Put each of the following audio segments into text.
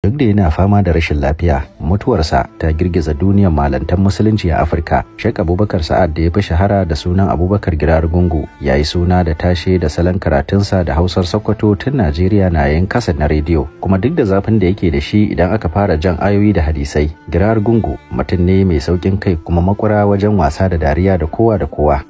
Duk da yana fama da rashin lafiya, mutuwarsa ta girgiza duniyar malantan musulunci a Afirka. Sheikh Abubakar Sa'ad da ya fi shahara da sunan Abubakar Girar Gungu ya yi suna da tashe da salon karatunsa da Hausar Sokoto tun Najeriya na yin kasa na rediyo. Kuma duk da zafin da yake da shi idan aka fara jan ayoyi da hadisai, Girar Gungu mutum ne mai saukin kai kuma makura wajen wasa da dariya da kowa da kowa.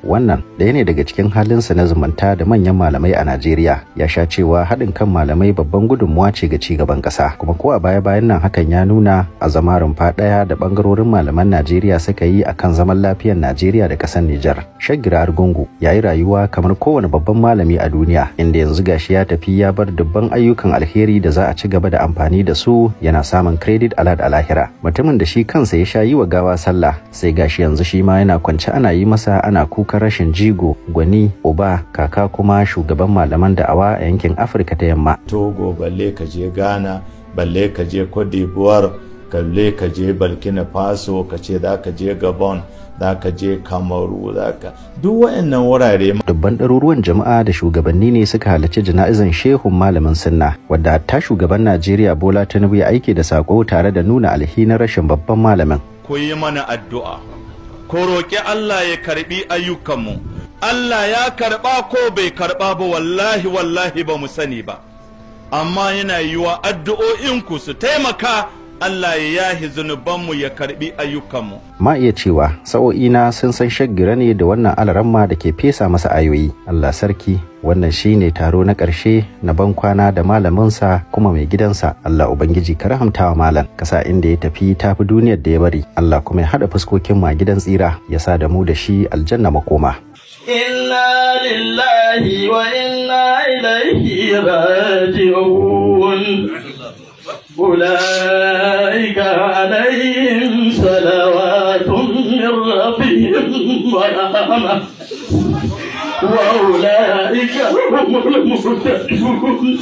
Wannan ɗaya ne daga cikin halinsa na zumunta da manyan malamai a Najeriya. Ya sha cewa haɗin kan malamai babban gudunmuwa ce ga cigaban ƙasa. Kuma ko a baya-bayan nan hakan ya nuna a zama rumfa ɗaya da ɓangarorin malaman Najeriya suka yi akan zaman lafiyar Najeriya da ƙasar Nijar. Sheikh Girar Gungu ya yi rayuwa kamar kowane babban malami a duniya, inda yanzu gashi ya tafi ya bar dubban ayyukan alheri da za a ci gaba da amfani da su, yana samun credit alert a lahira. Mutumin da shi kansa ya sha yi wa gawa sallah, sai gashi yanzu shi ma yana kwance ana yi masa ana kukan rashin jigo, gwani, uba, kaka kuma shugaban malaman da'awa a yankin Afirka ta Yamma. Togo, balle ka je Ghana, balle ka je Cote d'Ivoire, balle ka je Burkina Faso, ka ce za ka je Gabon, za ka je Kamaru, za ka duk waɗannan wurare. Dubban ɗaruruwan jama'a da shugabanni ne suka halarci jana'izan shehun malamin sunna, wadda ta shugaban Najeriya Bola Tinubu ya aike da sako tare da nuna alhinin rashin babban malamin. Ku yi mana addu'a, ku roƙi Allah ya karɓi ayyukanmu. Allah ya karɓa ko bai karɓa ba, wallahi wallahi ba mu sani ba, amma yana yiwa addu'o'inku su taimaka Allah ya yahi zunubanmu ya karbi ayyukanmu. Ma iya cewa sa'o'ina sun san Sheikh Gira ne da wannan alaramma da ke fesa masa ayoyi. Allah sarki, wannan shine taro na ƙarshe na bankwana da malaminsa kuma mai gidansa. Allah Ubangiji ka rahamtawa malam, ka sa inda ya tafi tafi duniyar da ya bari. Allah kuma ya haɗa fuskokin mu a gidan tsira, ya sa da mu da shi aljanna makoma. Inna lillahi wa inna ilaihi raji'un. أولئك عليهم صلوات من ربهم ورحمة وأولئك هم المهتدون.